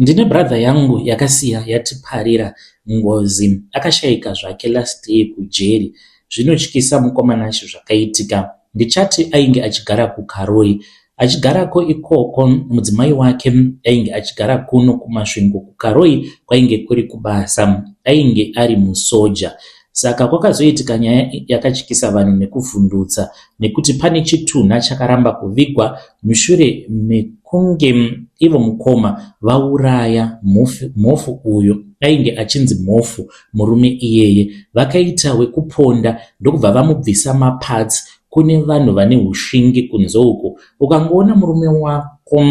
Ndine brother yangu yakasiya yatiparira ngozi. Akashaika zvake last year kujeri. Zvinotyisa mukoma Nashe zvakaitika. Ndichati ainge achigara kuKaroi. Achigarako ikoko mudzimai wake ainge achigara kuno kuMasvingo kuKaroi kwainge kuri kubasa. Ainge ari musoja. Saka kwakazoitika nyaya yakatyisa vanhu nekuvhundutsa nekuti pane chitunha chakaramba kuvigwa mushure mekunge ivo mukoma vauraya mhofu uyu ainge achinzi mhofu murume iyeye. Vakaita wekuponda ndokubva vamubvisa maparts. Kune vanhu vane hushingi kunze uku. Ukangoona murume wako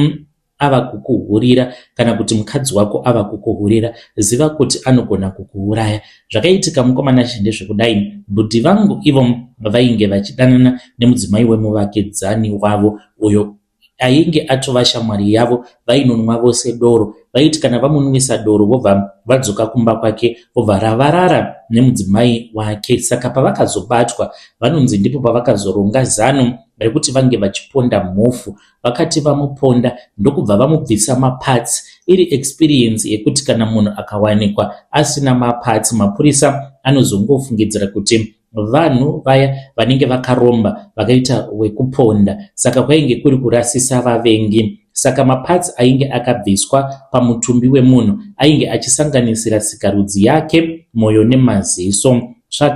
ava kukuhurira kana kuti mukadzi wako ava kukuhurira, ziva kuti anogona kukuuraya. Zvakaitika mukoma Nashe ndezvekudai, bhudhi vangu ivo vainge vachidanana nemudzimai wemuvakidzani wavo uyo ainge atova shamwari yavo vainonwa vose doro. Vaiti kana vamunwisa doro vobva vadzoka kumba kwake vobva ravarara nemudzimai wake. Saka pavakazobatwa vanonzi ndipo pavakazoronga zano rekuti vange vachiponda mhofu. Vakati vamuponda ndokubva vamubvisa maparts iri experience yekuti kana munhu akawanikwa asina maparts mapurisa anozongofungidzira kuti vanhu vaya vanenge vakaromba vakaita wekuponda saka kwainge kuri kurasisa vavengi. Saka maparts ainge akabviswa pamutumbi wemunhu ainge achisanganisira sikarudzi yake, moyo nemaziso.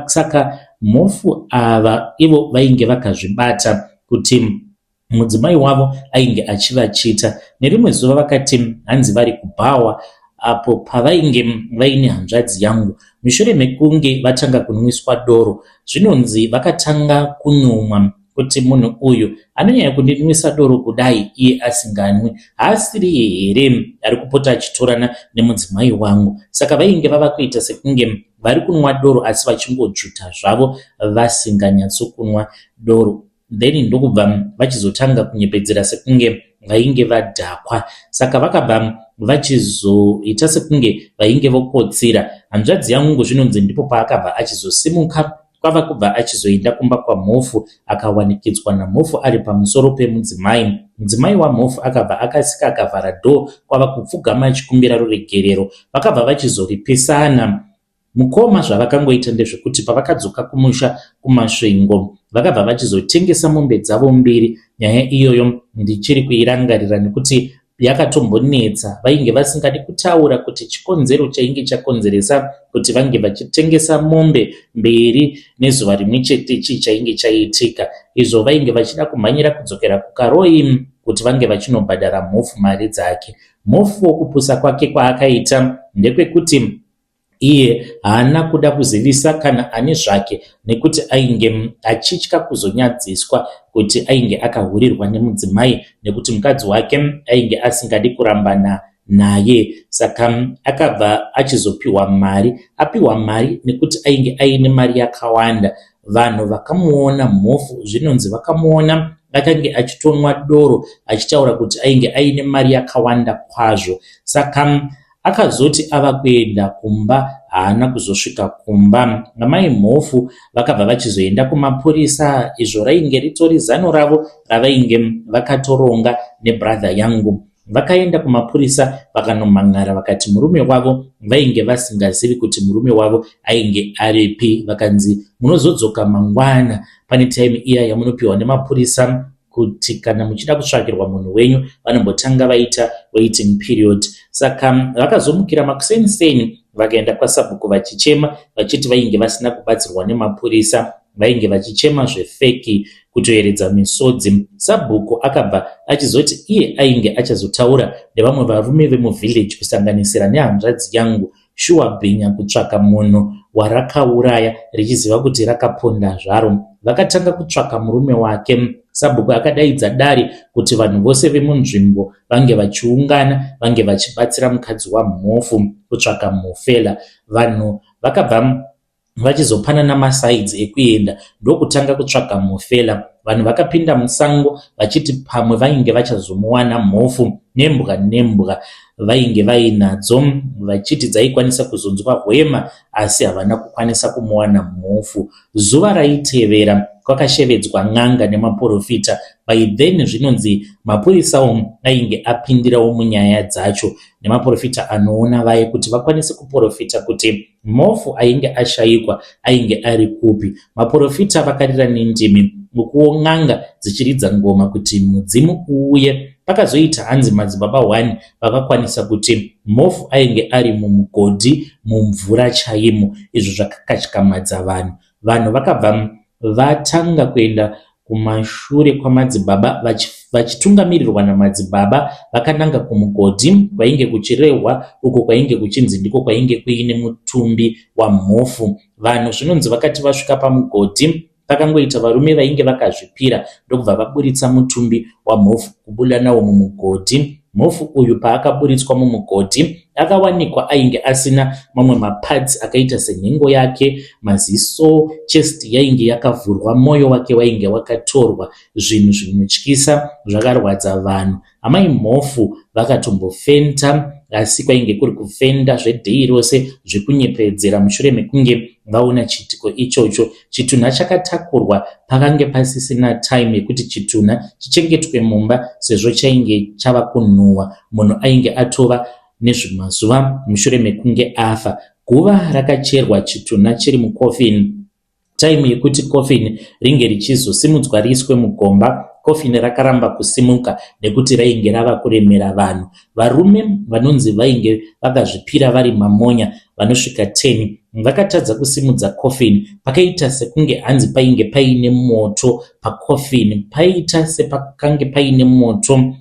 Saka mhofu ava ivo vainge vakazvibata kuti mudzimai wavo ainge achivachita. Nerimwe zuva vakati hanzi vari kubhawa apo pavainge vaine hanzvadzi yangu. Mushure mekunge vatanga kunwiswa doro, zvinonzi vakatanga kunyumwa kuti munhu uyu anonyanya kundinwisa doro kudai iye asinganwi. Haasiriye here ari kupota achitorana nemudzimai wangu? Saka vainge vava kuita sekunge vari kunwa doro asi vachingodzvuta zvavo vasinganyatsokunwa doro. Then ndokubva vachizotanga kunyepedzera sekunge vainge vadhakwa. Saka vakabva vachizoita sekunge vainge vokotsira. Hanzvadzi yangu zvinonzi ndipo paakabva achizosimuka kwava kubva achizoenda kumba kwaMhofu akawanikidzwa naMhofu ari pamusoro pemudzimai. Mudzimai waMhofu akabva akasika akavhara door kwava kupfugama achikumbira ruregerero. Vakabva vachizoripisana. Mukoma zvavakangoita ndezvekuti pavakadzoka kumusha kuMasvingo vakabva vachizotengesa mombe dzavo mbiri. Nyaya iyoyo ndichiri kuirangarira nekuti yakatombonetsa. Vainge vasingadi kutaura kuti chikonzero chainge chakonzeresa kuti vange vachitengesa mombe mbiri nezuva rimwe chete chii chainge chaitika. Izvo vainge vachida kumhanyira kudzokera kuKaroi kuti vange vachinobhadhara Mhofu mari dzake. Mhofu kupusa kwake kwaakaita ndekwekuti Iye haana kuda kuzivisa kana ani zvake nekuti ainge achitya kuzonyadziswa kuti ainge akahurirwa nemudzimai nekuti mukadzi wake ainge asingadi kurambana naye. Saka akabva achizopiwa mari. Apiwa mari nekuti ainge aine mari yakawanda. Vanhu vakamuona Mhofu zvinonzi vakamuona akange achitonwa doro achitaura kuti ainge aine mari yakawanda kwazvo. Saka Akazoti ava kuenda kumba haana kuzosvika kumba. Amai Mhofu vakabva vachizoenda kumapurisa izvo rainge ritori zano ravo ravainge vakatoronga nebrother yangu. Vakaenda kumapurisa vakanomhan'ara vakati murume wavo vainge vasingazivi kuti murume wavo ainge aripi. Vakanzi munozodzoka mangwana pane time iya yamunopiwa nemapurisa kuti kana muchida kutsvakirwa munhu wenyu vanombotanga vaita waiting period. Saka vakazomukira makuseni seni vakaenda kwasabhuku vachichema vachiti vainge vasina kubatsirwa nemapurisa vainge vachichema zvefeki kutoeredza misodzi. Sabhuku akabva achizoti iye ainge achazotaura nevamwe varume vemuvillage kusanganisira nehanzvadzi yangu Shuwa bhinya kutsvaka munhu warakauraya richiziva kuti rakaponda zvaro. Vakatanga kutsvaka murume wake. Sabhuku akadaidza dare kuti vanhu vose vemunzvimbo vange vachiungana vange vachibatsira mukadzi waMhofu kutsvaka Mhofela. Vanhu vakabva vachizopanana masides ekuenda ndokutanga kutsvaga Mhofela. Vanhu vakapinda musango vachiti pamwe vainge vachazomuwana Mhofu nembwa nembwa vainge vainadzo vachiti dzaikwanisa kuzonzwa hwema asi havana kukwanisa kumuwana Mhofu. Zuva raitevera kwakashevedzwa n'anga nemaporofita. By then zvinonzi mapurisawo ainge apindirawo munyaya dzacho nemaporofita anoona vaye kuti vakwanise kuporofita kuti Mhofu ainge ashaikwa ainge ari kupi. Maporofita vakarira nendimi ukuwo n'anga dzichiridza ngoma kuti mudzimu uuye. Pakazoita hanzi madzibaba one vakakwanisa kuti Mhofu ainge ari mumugodhi mumvura chaimo izvo zvakakatyamadza vanhu. Vanhu vakabva vatanga kuenda kumashure kwamadzibaba vachitungamirirwa namadzibaba vakananga kumugodhi kwainge kuchirehwa uko kwainge kuchinzi ndiko kwainge kuine mutumbi waMhofu. Vanhu zvinonzi vakati vasvika pamugodhi pakangoita varume vainge vakazvipira ndokubva vaburitsa mutumbi waMhofu kubuda nawo mumugodhi. Mhofu uyu paakaburitswa mumugodhi akawanikwa ainge asina mamwe maparts akaita senhengo yake, maziso, chest yainge yakavhurwa, moyo wake wainge wakatorwa. Zvinhu zvinotyisa zvakarwadza vanhu. Amai Mhofu vakatombofenta asi kwainge kuri kufenda zvedhei rose zvekunyepedzera mushure mekunge vaona chiitiko ichocho. Chitunha chakatakurwa pakange pasisina time yekuti chitunha chichengetwe mumba sezvo chainge chava kunhuhwa. Munhu ainge atova nezvimazuva mushure mekunge afa. Guva rakacherwa chitunha chiri mucoffin. Time yekuti coffin ringe richizosimudzwa riiswe mugomba, coffin rakaramba kusimuka nekuti rainge rava kuremera vanhu. Varume vanonzi vainge vakazvipira vari mamonya vanosvika 10 vakatadza kusimudza coffin. Pakaita sekunge hanzi painge paine moto pacoffin, paita sepakange paine moto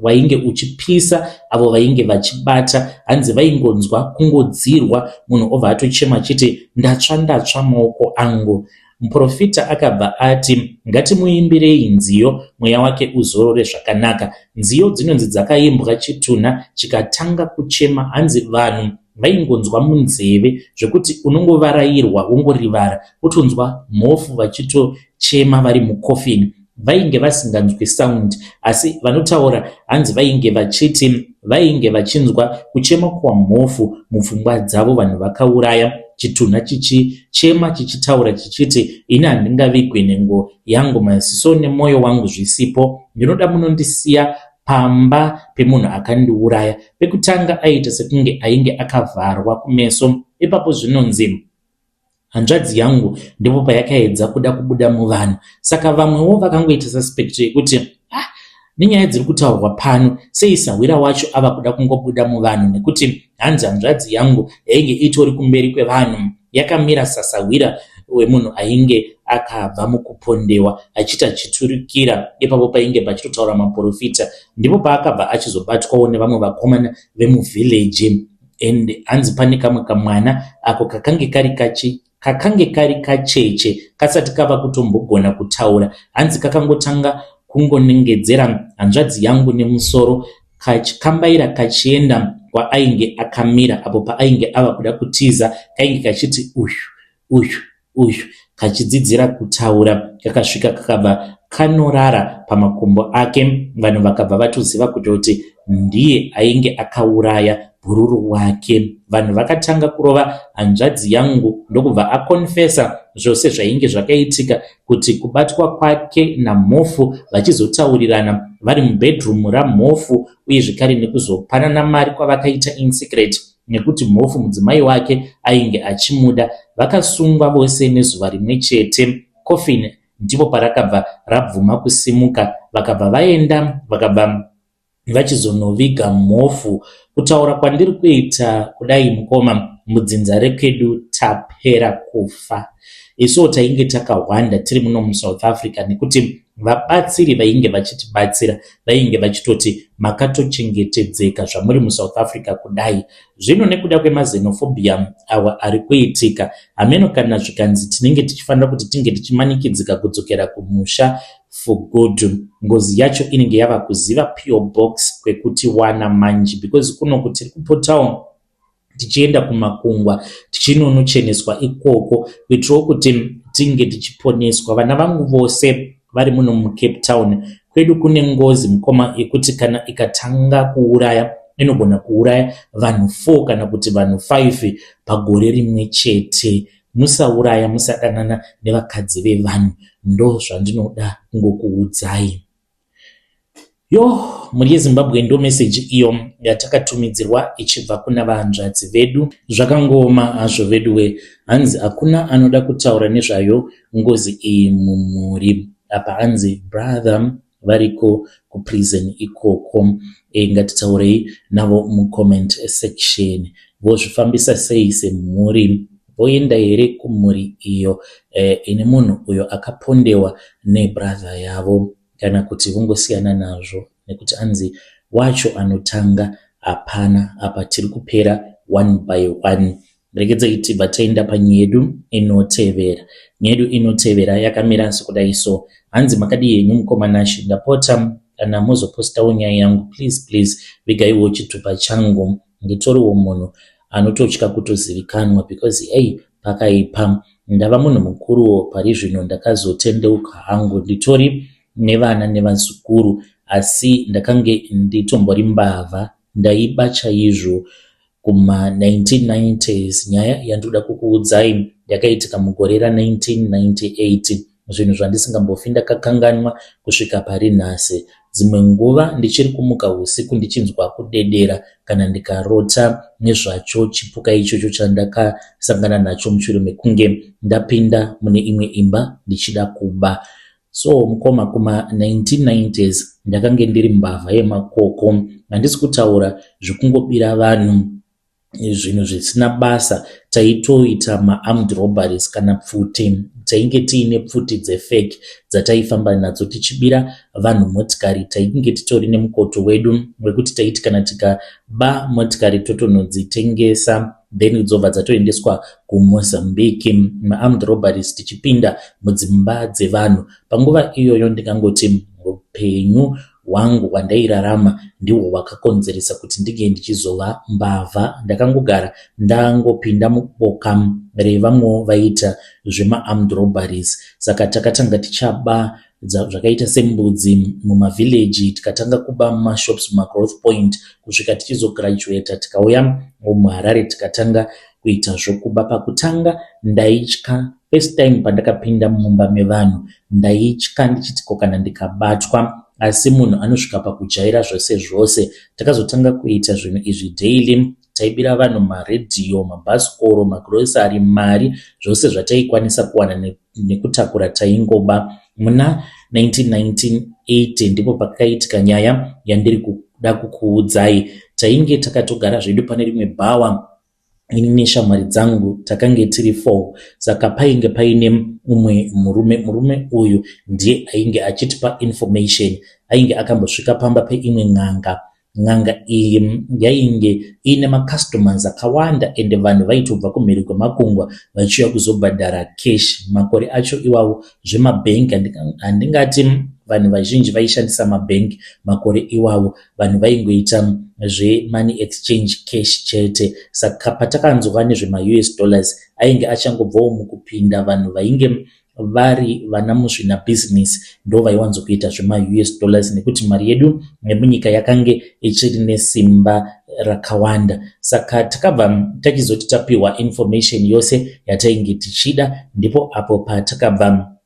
wainge uchipisa avo vainge vachibata hanzi vaingonzwa kungodzirwa munhu obva atochema achiti ndatsva ndatsva maoko angu. Muporofita akabva ati ngatimuimbirei nziyo mweya wake uzorore zvakanaka. Nziyo dzinonzi dzakaimbwa chitunha chikatanga kuchema hanzi vanhu vaingonzwa munzeve zvekuti unongovarairwa wongorivara wotonzwa mhofu vachitochema vari mucoffin. Vainge vasinganzwi sound asi vanotaura hanzi vainge vachiti vainge vachinzwa kuchema kwaMhofu mupfungwa dzavo vanhu vakauraya chitunha chichichema chichitaura chichiti ini handingavigwe nhengo yangu maziso nemwoyo wangu zvisipo ndinoda munondisiya pamba pemunhu akandiuraya. Pekutanga aiita sekunge ainge akavharwa kumeso ipapo zvinonzi Hanzvadzi yangu ndipo payakaedza kuda kubuda muvanhu saka vamwewo vakangoita suspect yekuti ah, nenyaya dziri kutaurwa pano sei sahwira wacho ava kuda kungobuda muvanhu nekuti hanzi hanzvadzi yangu yainge itori kumberi kwevanhu yakamira sasahwira wemunhu ainge akabva mukupondewa achiita achiturikira ipapo painge pachitotaura maporofita ndipo paakabva achizobatwawo nevamwe vakomana vemuvillage and hanzi pane kamwe kamwana ako kakange kari kachi kakange kari kacheche kasati kava kutombogona kutaura hanzi kakangotanga kungonengedzera hanzvadzi yangu nemusoro kachikambaira kachienda kwaainge akamira apo paainge ava kuda kutiza kainge kachiti uyu uyu uyu kachidzidzira kutaura kakasvika kakabva kanorara pamakumbo ake vanhu vakabva vatoziva kutoti ndiye ainge akauraya bhururu wake. Vanhu vakatanga kurova hanzvadzi yangu ndokubva akonfesa zvose zvainge zvakaitika kuti kubatwa kwake naMhofu vachizotaurirana vari mubedroom raMhofu uye zvekare nekuzopanana mari kwavakaita in secret nekuti Mhofu mudzimai wake ainge achimuda. Vakasungwa vose nezuva rimwe chete. Coffin ndipo parakabva rabvuma kusimuka vakabva vaenda vakabva vachizonoviga Mhofu. Kutaura kwandiri kuita kudai mukoma mudzinza rekwedu tapera kufa. Isuwo tainge takahwanda tiri muno muSouth Africa nekuti Vabatsiri vainge vachitibatsira vainge vachitoti makatochengetedzeka zvamuri muSouth Africa kudai. Zvino nekuda kwemaxenophobia awa ari kuitika, hameno kana zvikanzi tinenge tichifanira kuti tinge tichimanikidzika kudzokera kumusha for good. Ngozi yacho inenge yava kuziva PO Box kwekutiwana manje because kunoku tiri kupotawo tichienda kumakungwa tichinonocheneswa ikoko kuitirawo kuti tinge tichiponeswa. Vana vangu vose vari muno muCape Town. Kwedu kune ngozi mukoma yekuti kana ikatanga kuuraya inogona kuuraya vanhu 4 kana kuti vanhu 5 pagore rimwe chete. Musauraya, musadanana nevakadzi vevanhu, ndozvandinoda kungokuudzai. Yo, mhuri yeZimbabwe, ndo meseji iyo yatakatumidzirwa ichibva kuna vahanzvadzi vedu. Zvakangooma hazvo veduwe. Hanzi hakuna anoda kutaura nezvayo ngozi iyi mumhuri. Apa hanzi brother variko kuprison ikoko. Ngatitaurei navo mucomment section. Vozvifambisa sei semhuri? Voenda here kumhuri iyo ine munhu uyo akapondewa nebrother yavo, kana kuti vongosiyana nazvo? Nekuti anzi wacho anotanga hapana apa, tiri kupera one by one. Regedzei tibva taenda panyaya yedu inotevera. Nyaya yedu inotevera yakamira sekudai so. Hanzi, "Makadii henyu mukoma Nashe? Ndapota, kana muzopostawo nyaya yangu, please please vigaiwo chitupa changu. Nditoriwo munhu anototya kutozivikanwa because ei, pakaipa. Ndava munhu mukuruwo pari zvino, ndakazotendeuka hangu, nditori nevana nevazukuru, asi ndakange nditombori mbavha, ndaiba chaizvo kuma1990s. Nyaya yandoda kukuudzai yakaitika mugore ra1998, zvinhu zvandisingambofi ndakakanganwa kusvika pari nhasi. Dzimwe nguva ndichiri kumuka usiku ndichinzwa kudedera kana ndikarota nezvacho chipuka ichocho chandakasangana nacho mushure mekunge ndapinda mune imwe imba ndichida kuba. So mukoma, kuma1990s ndakange ndiri mbavha yemakoko. Handisi kutaura zvekungobira vanhu zvinhu zvisina basa. Taitoita maarmed robberies, kana pfuti, tainge tiine pfuti dzefake dzataifamba nadzo tichibira vanhu motikari. Tainge titori nemukoto wedu wekuti taiti kana tikaba motikari totonodzitengesa, then dzobva dzatoendeswa kuMozambique. Maarmed robberies, tichipinda mudzimba dzevanhu. Panguva iyoyo ndingangoti upenyu hwangu hwandairarama ndihwo hwakakonzeresa kuti ndinge ndichizova mbavha. Ndakangogara ndangopinda muboka revamwewo vaiita zvemaarmed robberies. Saka takatanga tichaba zvakaita sembudzi mumavhileji, tikatanga kuba mumashops mumagrowth point, kusvika tichizograduata, tikauya muHarare, tikatanga kuita zvokuba. Pakutanga ndaitya. First time pandakapinda mumba mevanhu ndaitya, ndichiti ko kana ndikabatwa? Asi munhu anosvika pakujaira zvose zvose. Takazotanga kuita zvinhu izvi daily. Taibira vanhu maredhiyo, mabhasikoro, magrosari, mari, zvose zvataikwanisa kuwana nekutakura taingoba. Muna 1998 ndipo pakaitika nyaya yandiri kuda kukuudzai. Tainge takatogara zvedu pane rimwe bhawa, ini neshamwari dzangu, takange tiri 4. Saka painge paine umwe murume. Murume uyu ndiye ainge achitipa information. Ainge akambosvika pamba peimwe n'anga. N'anga iyi yainge iine macustomers akawanda, ende vanhu vaitobva kumhiri kwemakungwa vachiuya kuzobhadhara cash. Makore acho iwawo zvemabhengi handingati vanhu vazhinji vaishandisa mabhengi. Makore iwawo vanhu vaingoita zvemoney exchange, cash chete. Saka patakanzwa nezvemaUS dollars ainge achangobvawo mukupinda, vanhu vainge vari vana muzvinabhizinesi ndo vaiwanzokuita zvemaUS dollars, nekuti mari yedu yemunyika yakange ichiri nesimba rakawanda. Saka takabva tachizoti tapiwa information yose yatainge tichida, ndipo apo patakabva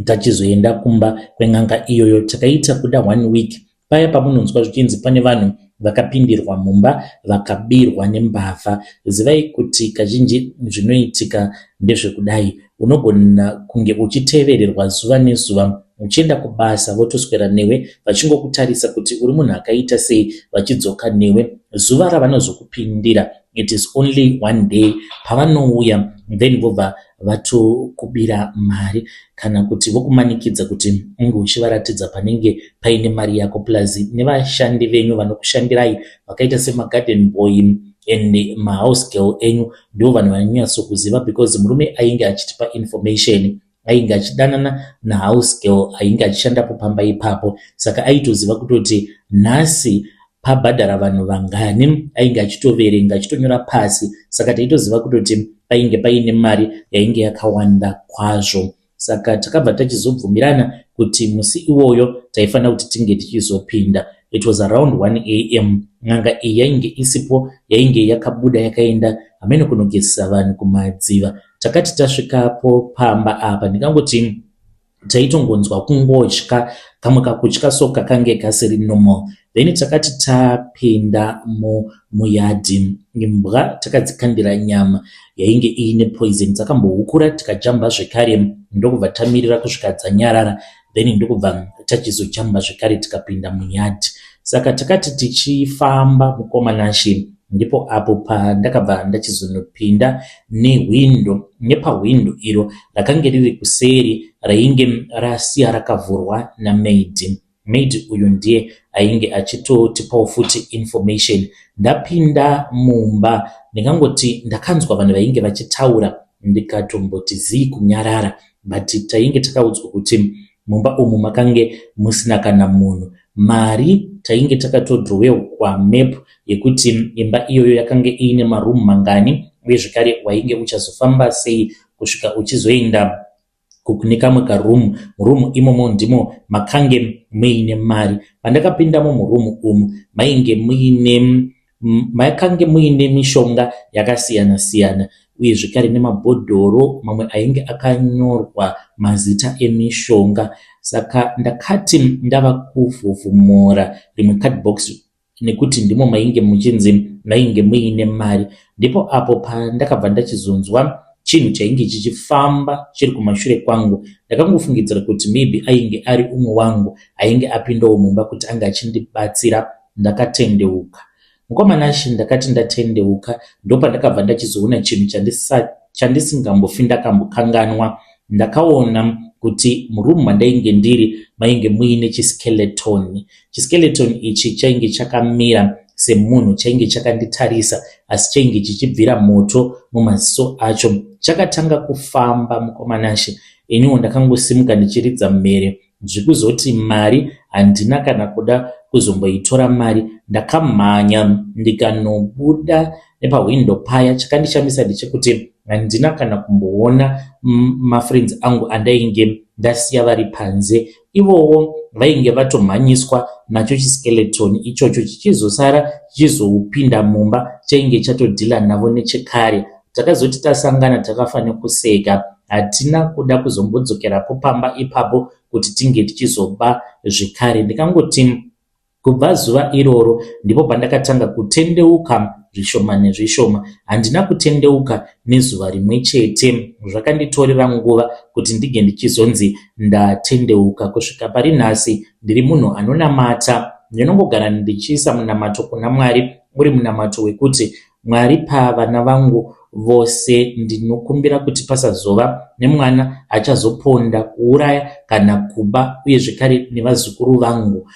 tachizoenda kumba kwen'anga iyoyo. Takaita kuda one week. Paya pamunonzwa zvichinzi pane vanhu vakapindirwa mumba vakabirwa nembavha, zivai kuti kazhinji zvinoitika ndezvekudai: unogona kunge uchitevererwa zuva nezuva, uchienda kubasa votoswera newe vachingokutarisa kuti uri munhu akaita sei, vachidzoka newe. Zuva ravanozokupindira, it is only one day pavanouya, then vobva vatokubira mari, kana kuti vokumanikidza kuti unge uchivaratidza panenge paine mari yako, plus nevashandi venyu vanokushandirai vakaita semagarden boy and mahouse girl enyu. Ndo vanhu vanonyatsokuziva, because murume ainge achitipa information ainge achidanana nahouse girl ainge achishandapo pamba ipapo. Saka aitoziva kutoti nhasi pabhadhara vanhu vangani, ainge achitoverenga, achitonyora pasi. Saka taitoziva kutoti painge paine mari yainge yakawanda kwazvo. Saka takabva tachizobvumirana. kuti musi iwoyo taifanira kuti tinge tichizopinda. It was around 1 am. N'anga iyi yainge isipo, yainge yakabuda yakaenda hameno kunogezesa vanhu kumadziva. Takati tasvikapo pamba apa, ndingangoti taitongonzwa kungotya, kamwe kakutya so kakange kasiri normal. Then takati tapinda muyadhi, imbwa takadzikandira nyama yainge iine poison, dzakambohukura, tikajamba zvekare, ndokubva tamirira kusvika dzanyarara, then ndokubva tachizojamba zvekare tikapinda muyadhi. Saka takati tichifamba, mukoma Nashe, ndipo apo pandakabva ndachizonopinda nehwindo, nepahwindo iro rakange riri kuseri rainge rasiya rakavhurwa namaid. Maid uyu ndiye ainge achitotipawo futi information. Ndapinda mumba, ndingangoti ndakanzwa vanhu vainge vachitaura, ndikatomboti zii kunyarara, but tainge takaudzwa kuti mumba umu makange musina kana munhu. Mari tainge takatodhrowewa map yekuti imba iyoyo yakange iine marumu mangani, uye zvekare wainge uchazofamba sei kusvika uchizoenda kune kamwe karumu. Murumu imomo ndimo makange muine mari. Pandakapindamo murumu umu, mainge muine makange muine mishonga yakasiyana siyana, uye zvekare nemabhodhoro mamwe ainge akanyorwa mazita emishonga. Saka ndakati ndava kuvhuvhumura rimwe cardbox, nekuti ndimo mainge muchinzi mainge muine mari, ndipo apo pandakabva ndachizonzwa chinhu chainge chichifamba chiri kumashure kwangu. Ndakangofungidzira kuti maybe ainge ari umwe wangu ainge apindawo mumba kuti ange achindibatsira. Ndakatendeuka, mukoma Nashe. Ndakati ndatendeuka, ndopandakabva ndachizoona chinhu chandisingambofi ndakambokanganwa. Ndakaona kuti murumu mandainge ndiri mainge muine chiskeleton. Chiskeleton ichi chainge chakamira semunhu, chainge chakanditarisa, asi chainge chichibvira moto mumaziso acho. Chakatanga kufamba, mukoma Nashe. Iniwo ndakangosimuka ndichiridza mhere. Zvekuzoti mari handina kana kuda kuzomboitora mari. Ndakamhanya ndikanobuda nepahwindo paya. Chakandishamisa ndechekuti handina kana kumboona mafriends angu andainge ndasiya vari panze. Ivowo vainge vatomhanyiswa nacho chiskeleton ichocho. Chichizosara chichizopinda mumba, chainge chatodhila navo nechekare. Takazoti tasangana, takafa nekuseka. Hatina kuda kuzombodzokerapo pamba ipapo kuti tinge tichizoba zvekare. Ndikangoti kubva zuva iroro ndipo pandakatanga kutendeuka zvishoma nezvishoma. Handina kutendeuka nezuva rimwe chete, zvakanditorera nguva kuti ndinge ndichizonzi ndatendeuka. Kusvika pari nhasi ndiri munhu anonamata. Ndinongogara ndichiisa munamato kuna Mwari, uri munamato wekuti, "Mwari, pavana vangu vose ndinokumbira kuti pasazova nemwana achazoponda, kuuraya kana kuba, uye zvekare nevazukuru vangu."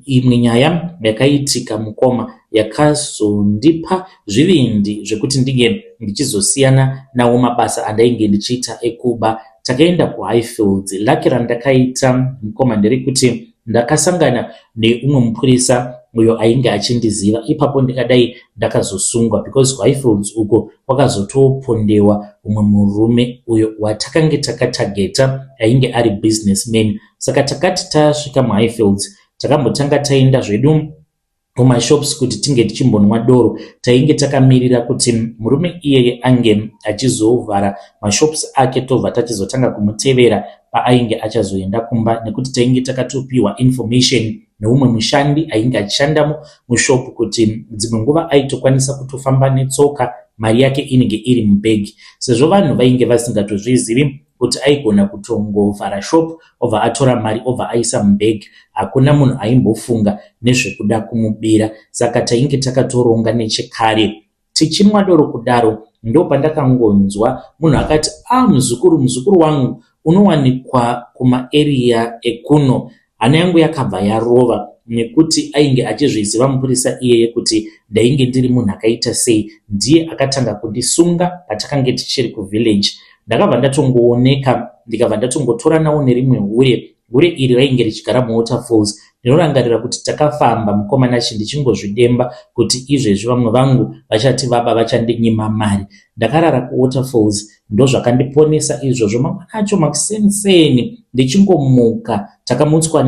Imwe nyaya yakaitika, mukoma, yakazondipa zvivindi zvekuti ndinge ndichizosiyana nawo mabasa andainge ndichiita ekuba, takaenda kuHighfields. Lucky randakaita, mukoma, nderekuti ndakasangana neumwe mupurisa uyo ainge achindiziva. Ipapo ndikadai ndakazosungwa, because kuHighfields uko kwakazotopondewa umwe murume uyo watakange takatageta, ainge ari businessman. Saka takati tasvika muHighfields, takambotanga taenda zvedu kumashops kuti tinge tichimbonwa doro. Tainge takamirira kuti murume iyeye ange achizovhara mashops ake, tobva tachizotanga kumutevera paainge achazoenda kumba, nekuti tainge takatopiwa information neumwe mushandi ainge achishandamo mushop kuti dzimwe nguva aitokwanisa kutofamba netsoka, mari yake inenge iri mubhegi, sezvo vanhu vainge vasingatozvizivi kuti aigona kutongovhara shop, obva atora mari, obva aisa mubhegi. Hakuna munhu aimbofunga nezvekuda kumubira. Saka tainge takatoronga nechekare. Tichinwa doro kudaro, ndopandakangonzwa munhu akati, "A ah, muzukuru, muzukuru wangu, unowanikwa kumaeriya ekuno." Hana yangu yakabva yarova, nekuti ainge achizviziva mupurisa iyeye kuti ndainge ndiri munhu akaita sei. Ndiye akatanga kundisunga patakange tichiri kuvillage. Ndakabva ndatongooneka, ndikabva ndatongotoranawo nerimwe hure. Hure iri rainge richigara muWaterfalls. Ndinorangarira kuti takafamba mukoma Nashy ndichingozvidemba kuti izvezvi vamwe vangu vachati vaba vachandinyima mari. Ndakarara kuWaterfalls ndozvakandiponesa izvozvo. Mangwana acho makuseni-seni ndichingomuka takamutswa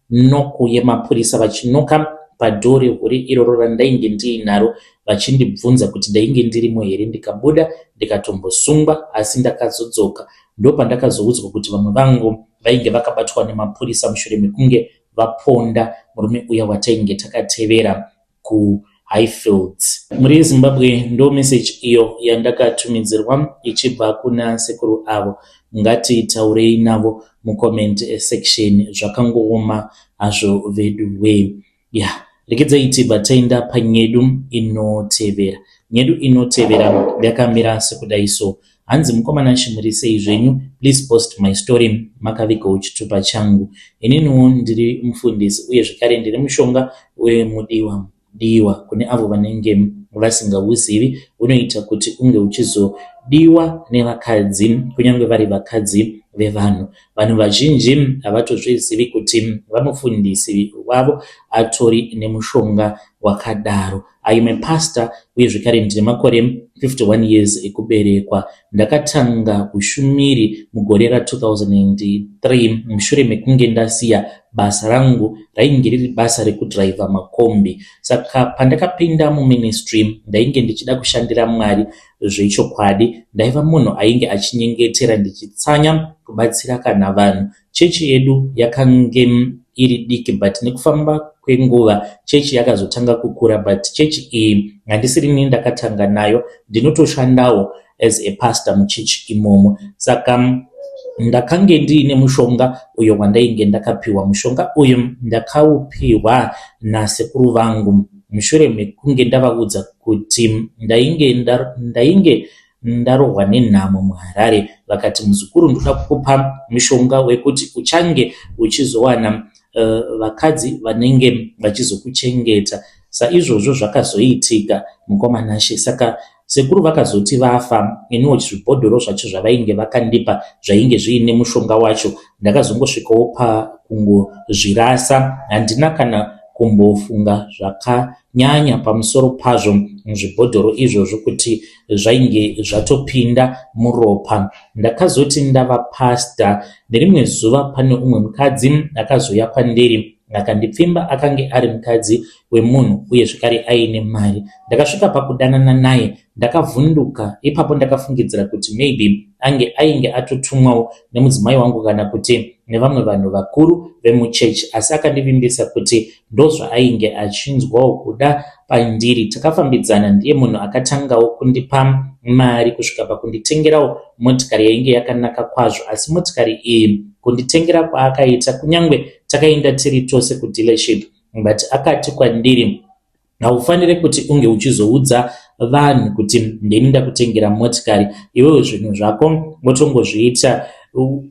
nenoku yemapurisa vachinoka padoor rehure iroro randainge ndiinaro vachindibvunza kuti ndainge ndirimo here ndikabuda ndikatombosungwa asi ndakazodzoka ndopandakazoudzwa kuti vamwe vangu vainge vakabatwa nemapurisa mushure mekunge vaponda murume uya watainge takatevera kuHighfields. Mhuri yeZimbabwe ndo message iyo yandakatumidzirwa ichibva kuna sekuru avo. Ngatitaurei navo mucomment section zvakangooma hazvo veduwee. Ya regedzai tibva taenda panyedu inotevera. Nyedu inotevera yakamira sekudai so. Hanzi mukoma Nashy muri sei zvenyu please post my story makavigawo chitupa changu. Ininiwo ndiri mufundisi uye zvekare ndiri mushonga wemudiwa diwa kune avo vanenge vasingauzivi unoita kuti unge uchizodiwa nevakadzi kunyange vari vakadzi vevanhu. Vanhu vazhinji havatozvizivi kuti vamufundisi wavo atori nemushonga wakadaro. I am a pastor uye zvekare ndine makore 51 years ekuberekwa. Ndakatanga ushumiri mugore ra2003 mushure mekunge ndasiya basa rangu rainge riri basa rekudhiraivha makombi. Saka pandakapinda muministry ndainge ndichida kushandira Mwari zvechokwadi. Ndaiva munhu ainge achinyengetera ndichitsanya kubatsira kana vanhu. Chechi yedu yakange iri diki but nekufamba kwenguva chechi yakazotanga kukura but chechi iyi handisirini ndakatanga nayo ndinotoshandawo as a pastor muchechi imomo. Saka ndakange ndiine mushonga uyo wandainge ndakapiwa. Mushonga uyu ndakaupiwa nasekuru vangu mushure mekunge ndavaudza kuti ndainge, ndainge ndarohwa nenhamo muHarare. Vakati muzukuru ndoda kukupa mushonga wekuti uchange uchizowana vakadzi vanenge vachizokuchengeta. Saizvozvo zvakazoitika mukoma Nashe. Saka sekuru vakazoti vafa iniwo zvibhodhoro zvacho zvavainge vakandipa zvainge zviine mushonga wacho ndakazongosvikawo pakungozvirasa. Handina kana kumbofunga zvakanyanya pamusoro pazvo zvibhodhoro izvozvo kuti zvainge zvatopinda muropa. Ndakazoti ndava pastor nerimwe zuva pane umwe mukadzi akazouya kwandiri akandipfimba. Akange ari mukadzi wemunhu uye zvekare aine mari. Ndakasvika pakudanana naye ndakavhunduka ipapo ndakafungidzira kuti maybe ange ainge atotumwawo nemudzimai wangu kana kuti nevamwe vanhu vakuru vemuchechi asi akandivimbisa kuti ndozvaainge achinzwawo kuda pandiri. Takafambidzana ndiye munhu akatangawo kundipa mari kusvika pakunditengerawo motikari yainge yakanaka kwazvo asi motikari iyi kunditengera kwaakaita kunyange takaenda tiri tose kudealership but akati kwandiri haufaniri kuti unge uchizoudza vanhu kuti ndini ndakutengera motikari iwewe zvinhu zvako wotongozviita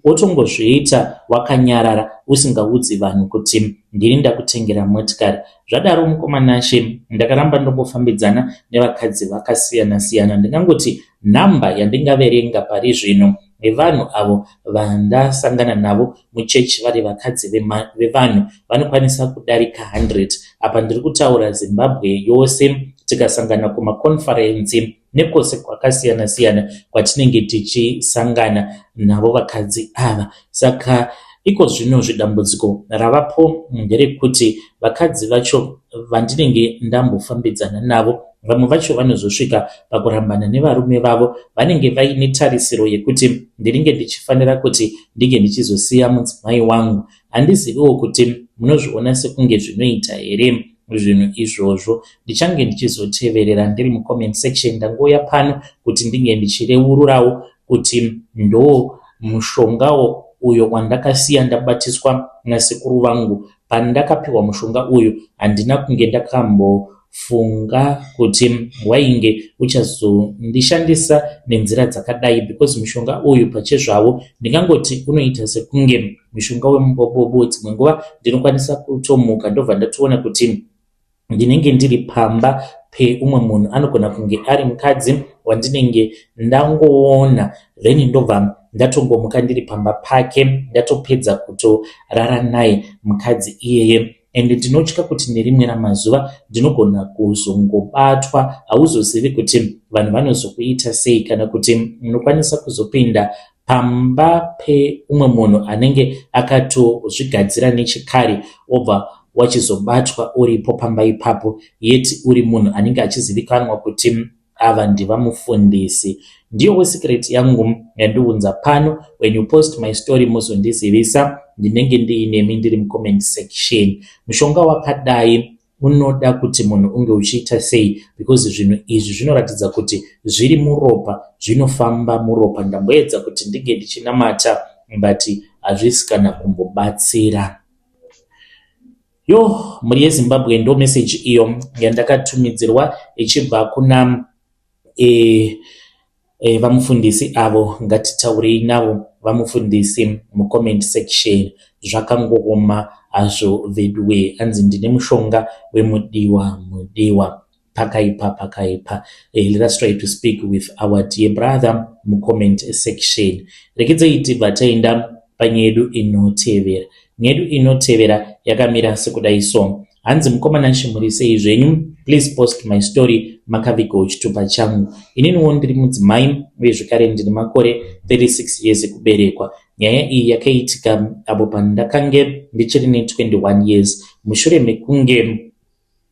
wotongozviita wakanyarara usingaudzi vanhu kuti ndini ndakutengera motikari. Zvadaro mukoma Nashe ndakaramba ndongofambidzana nevakadzi vakasiyana siyana. Ndingangoti nhamba yandingaverenga pari zvino nevanhu avo vandasangana navo muchechi vari vakadzi vevanhu vanokwanisa kudarika 100. Apa ndiri kutaura Zimbabwe yose tikasangana kumakonferenzi nekwose kwakasiyana siyana kwatinenge tichisangana navo vakadzi ava. Saka iko zvino zvidambudziko ravapo nderekuti vakadzi vacho vandinenge ndambofambidzana navo vamwe vacho vanozosvika pakurambana nevarume vavo vanenge vaine tarisiro yekuti ndinenge ndichifanira kuti ndinge ndichizosiya mudzimai wangu. Handiziviwo kuti munozviona sekunge zvinoita here zvinhu izvozvo. Ndichange ndichizoteverera ndiri mucomment section. Ndangouya pano kuti ndinge ndichireururawo kuti ndo mushongawo uyo wandakasiya ndabatiswa nasekuru vangu. Pandakapiwa mushonga uyu handina kunge ndakambofunga kuti wainge uchazondishandisa nenzira dzakadai because mushonga uyu pachezvawo ndingangoti unoita sekunge mushonga wemubobobo. Dzimwe nguva ndinokwanisa kutomuka ndobva ndatoona kuti ndinenge ndiri pamba peumwe munhu anogona kunge ari mukadzi wandinenge ndangoona then ndobva Ndatongomuka ndiri pamba pake ndatopedza kutorara naye mukadzi iyeye and ndinotya kuti nerimwe ramazuva ndinogona kuzongobatwa. Hauzozivi kuti vanhu vanozokuita sei kana kuti unokwanisa kuzopinda pamba peumwe munhu anenge akatozvigadzira nechekare wobva wachizobatwa uripo pamba ipapo yet uri munhu anenge achizivikanwa kuti ava ndivamufundisi. Ndiyowo secret yangu yandiunza pano. When you post my story mozondizivisa, ndinenge ndiinemi ndiri mucomment section. Mushonga wakadai unoda kuti munhu unge uchiita sei? Because zvinhu izvi zvinoratidza kuti zviri muropa, zvinofamba muropa. Ndamboedza kuti ndinge ndichinamata but hazvisi kana kumbobatsira. Yo, mhuri yeZimbabwe, ndo message iyo yandakatumidzirwa ichibva kuna vamufundisi avo. Ngatitaurei navo vamufundisi mucomment section. Zvakangooma hazvo veduwe. Hanzi ndine mushonga wemudiwa mudiwa. Pakaipa, pakaipa. Let us try to speak with our dear brother mucomment section. Rekedzai tibva taenda panyaya yedu inotevera. Nyaya yedu inotevera yakamira sekudai so. Hanzi, "Mukoma Nashe, muri sei zvenyu? Please post my story, makavigawo chitupa changu. Ininiwo ndiri mudzimai uye zvekare ndine makore 36 years ekuberekwa. Nyaya iyi yakaitika apo pandakange ndichiri ne21 years mushure mekunge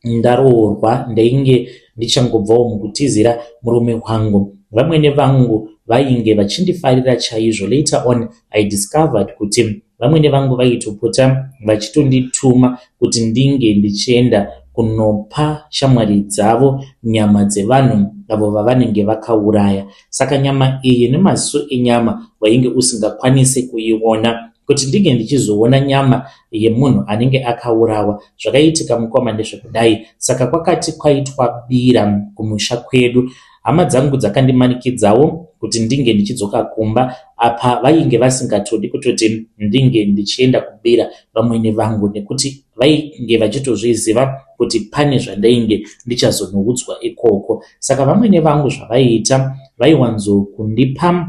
ndaroorwa. Ndainge ndichangobvawo mukutizira murume wangu. Vamwene vangu vainge vachindifarira chaizvo. Later on I discovered kuti vamwene vangu vaitopota vachitondituma kuti ndinge ndichienda kunopa shamwari dzavo nyama dzevanhu avo vavanenge vakauraya. Saka nyama iyi nemaziso enyama wainge usingakwanisi kuiona. Kuti ndinge ndichizoona nyama yemunhu anenge akaurawa." Zvakaitika, mukoma, ndezvekudai. Saka kwakati kwaitwa bira kumusha kwedu. Hama dzangu dzakandimanikidzawo kuti ndinge ndichidzoka kumba. Apa vainge vasingatodi kutoti ndinge ndichienda kubira vamwene vangu nekuti vainge vachitozviziva kuti pane zvandainge ndichazonoudzwa ikoko. Saka vamwene vangu zvavaiita, vaiwanzokundipa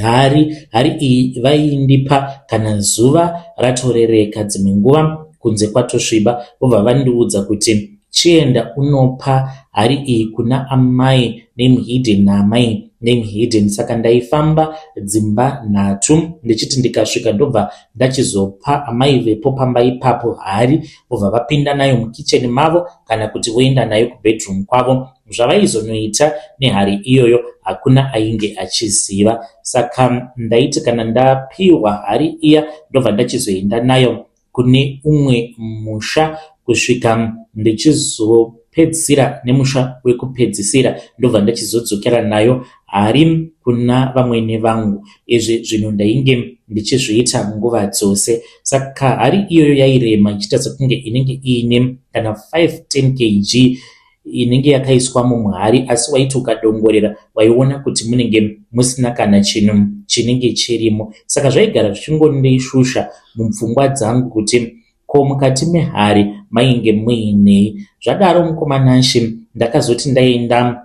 hari. Hari iyi vaindipa kana zuva ratorereka, dzimwe nguva kunze kwatosviba. Vobva vandiudza kuti, 'Chienda unopa hari iyi kuna amai name hidden naamai name hidden.' Saka ndaifamba dzimba nhatu ndichiti ndikasvika ndobva ndachizopa amai vepo pamba ipapo hari, vobva vapinda nayo mukicheni mavo kana kuti voenda nayo kubedroom kwavo. Zvavaizonoita nehari iyoyo hakuna ainge achiziva. Saka ndaiti kana ndapiwa hari iya, ndobva ndachizoenda nayo kune umwe musha kusvika ndichizopedzisira nemusha wekupedzisira, ndobva ndachizodzokera nayo hari kuna vamwene vangu. Izvi zvinhu ndainge ndichizviita nguva dzose. Saka hari iyoyo yairema ichiita sekunge inenge iine kana 5 10 kg inenge yakaiswa mumuhari, asi waiti ukadongorera waiona kuti munenge musina kana chinhu chinenge chirimo. Saka zvaigara zvichingondishusha mupfungwa dzangu kuti ko mukati mehari mainge muinei. Zvadaro, mukoma Nashe, ndakazoti ndaenda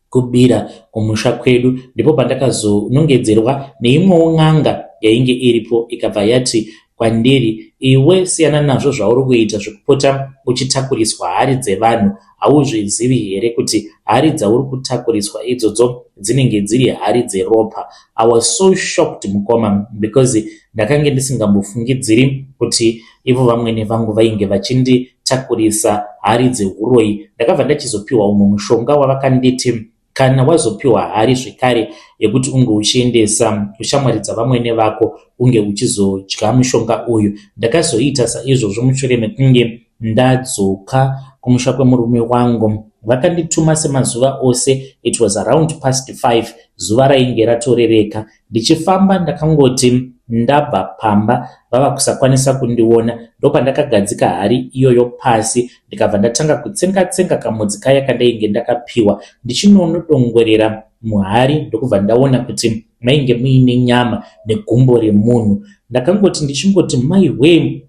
kubira kumusha kwedu, ndipo pandakazonongedzerwa neimwewo n'anga yainge iripo, ikabva yati kwandiri, 'Iwe, siyana nazvo zvauri kuita zvekupota uchitakuriswa hari dzevanhu. Hauzvizivi here kuti hari dzauri kutakuriswa idzodzo dzinenge dziri hari dzeropa?' I was so shocked, mukoma, because ndakange ndisingambofungidziri kuti ivo vamwene vangu vainge vachinditakurisa hari dzeuroyi. Ndakabva ndachizopiwa umwe mushonga wavakanditi kana wazopiwa hari zvekare yekuti unge uchiendesa kushamwari dzavamwene vako, unge uchizodya mushonga uyu. Ndakazoita saizvozvo mushure mekunge ndadzoka kumusha kwemurume wangu. Vakandituma semazuva ose. It was around past 5, zuva rainge ratorereka. Ndichifamba, ndakangoti ndabva pamba vava kusakwanisa kundiona, ndopandakagadzika hari iyoyo pasi, ndikabva ndatanga kutsenga tsenga kamudzi kaya kandainge ndakapiwa. Ndichinonodongorera muhari, ndokubva ndaona kuti mainge muine nyama negumbo remunhu. Ndakangoti ndichingoti, 'Mai,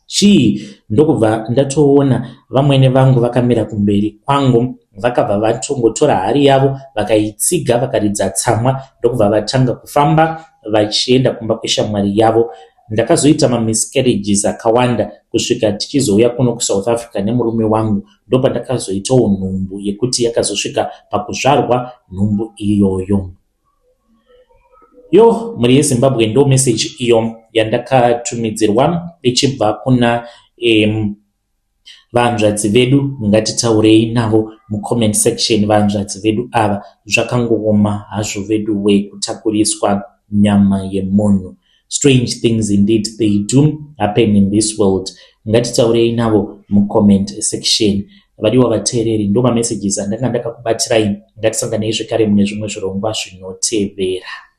chii?' ndokubva ndatoona vamwene vangu vakamira kumberi kwangu. Vakabva vatongotora hari yavo, vakaitsiga, vakaridza tsamwa, ndokubva vatanga kufamba. vachienda kumba kweshamwari yavo. Ndakazoita mamiscarriages akawanda kusvika tichizouya kuno kuSouth Africa nemurume wangu, ndopandakazoitawo nhumbu yekuti yakazosvika pakuzvarwa nhumbu iyoyo. Yo, mhuri yeZimbabwe, ndo meseji iyo yandakatumidzirwa ichibva kuna vanzvadzi vedu. Ngatitaurei navo mucomment section, vanzvadzi vedu ava. Zvakangooma hazvo vedu we, kutakuriswa nyama yemunhu. Strange things indeed, they do happen in this world. Ngatitaurei navo mucomment section. Vadiwa vateereri, ndo mamessages andanga ndakakubatirai. Ngatisanganei zvekare mune zvimwe zvirongwa zvinotevera.